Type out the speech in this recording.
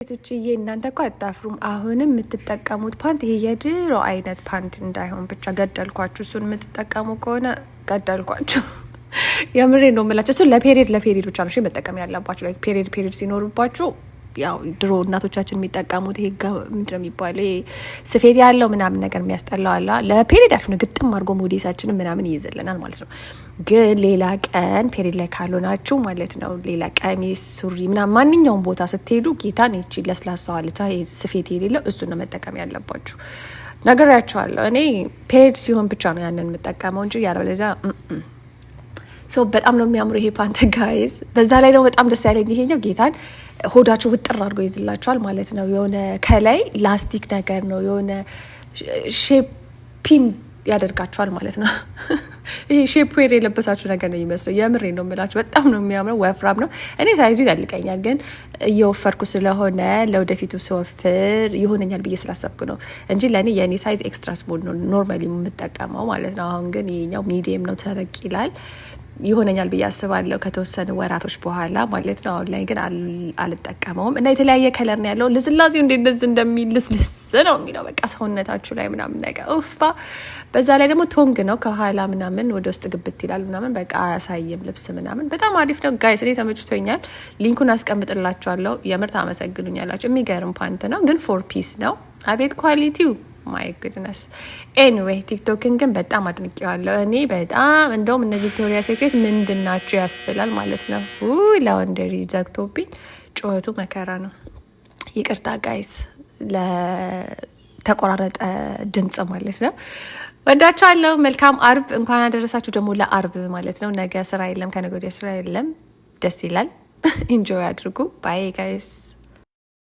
ሴቶችዬ፣ እናንተ እኮ አታፍሩም። አሁንም የምትጠቀሙት ፓንት ይሄ የድሮ አይነት ፓንት እንዳይሆን ብቻ ገደልኳችሁ። እሱን የምትጠቀሙ ከሆነ ገደልኳችሁ። የምሬ ነው የምላቸው። እሱን ለ period ብቻ ነው መጠቀም ያለባችሁ። Like period ሲኖርባችሁ ያው ድሮ እናቶቻችን የሚጠቀሙት ይሄ ምንድን ነው የሚባለው፣ ይሄ ስፌት ያለው ምናምን ነገር የሚያስጠላው አለ። ለ period አሪፍ ነው፣ ግጥም አድርጎ ሞዴሳችንን ምናምን ይይዝልናል ማለት ነው። ግን ሌላ ቀን period ላይ ካልሆናችሁ ማለት ነው፣ ሌላ ቀሚስ፣ ሱሪ ምናምን ማንኛውም ቦታ ስትሄዱ ጌታን ይቺ ለስላሳዋ አለች ስፌት የሌለው፣ እሱን ነው መጠቀም ያለባችሁ። ነግሬያቸዋለሁ። እኔ period ሲሆን ብቻ ነው ያንን የምጠቀመው እንጂ ያለበለዚያ። So በጣም ነው የሚያምሩ ይሄ ፓንት guys። በዛ ላይ ደግሞ በጣም ደስ ያለኝ ይሄኛው ጌታን ሆዳችሁ ውጥር አድርጎ ይዝላችኋል ማለት ነው። የሆነ ከላይ ላስቲክ ነገር ነው፣ የሆነ shaping ያደርጋችኋል ማለት ነው። ይሄ shape wear የለበሳችሁ ነገር ነው የሚመስለው። የምሬ ነው የምላችሁ። በጣም ነው የሚያምረው። ወፍራም ነው። እኔ size ኡ ይተልቀኛል፣ ግን እየወፈርኩ ስለሆነ ለወደፊቱ ስወፍር ይሆነኛል ብዬ ስላሰብኩ ነው እንጂ ለእኔ የእኔ size extra small ነው normally የምጠቀመው ማለት ነው። አሁን ግን ይሄኛው medium ነው፣ ተለቅ ይላል፣ ይሆነኛል ብዬ አስባለሁ ከተወሰኑ ወራቶች በኋላ ማለት ነው። አሁን ላይ ግን አልጠቀመውም እና የተለያየ color ነው ያለው። ልስላሴው እንዴት እንደዚህ እንደሚል፣ ልስልስ ነው የሚለው በቃ ሰውነታችሁ ላይ ምናምን ነገር ኡፋ። በዛ ላይ ደግሞ ቶንግ ነው፣ ከኋላ ምናምን ወደ ውስጥ ግብት ይላል ምናምን፣ በቃ አያሳይም ልብስ ምናምን። በጣም አሪፍ ነው guys፣ እኔ ተመችቶኛል። Link ኡን አስቀምጥላችኋለሁ። የምር ታመሰግኑኛላችሁ። የሚገርም ፓንት ነው ግን four piece ነው። አቤት quality ው፣ my goodness። Anyway ቲክቶክን ግን በጣም አድንቄዋለሁ እኔ በጣም። እንደውም እነ Victoria Secret ምንድን ናቸው ያስብላል ማለት ነው። Laundry ዘግቶብኝ ጩኸቱ መከራ ነው። ይቅርታ guys ለተቆራረጠ ድምጽ ማለት ነው። ወዳችኋለሁ። መልካም አርብ። እንኳን አደረሳችሁ ደግሞ ለአርብ ማለት ነው። ነገ ስራ የለም፣ ከነገ ወዲያ ስራ የለም። ደስ ይላል። Enjoy አድርጉ። Bye guys።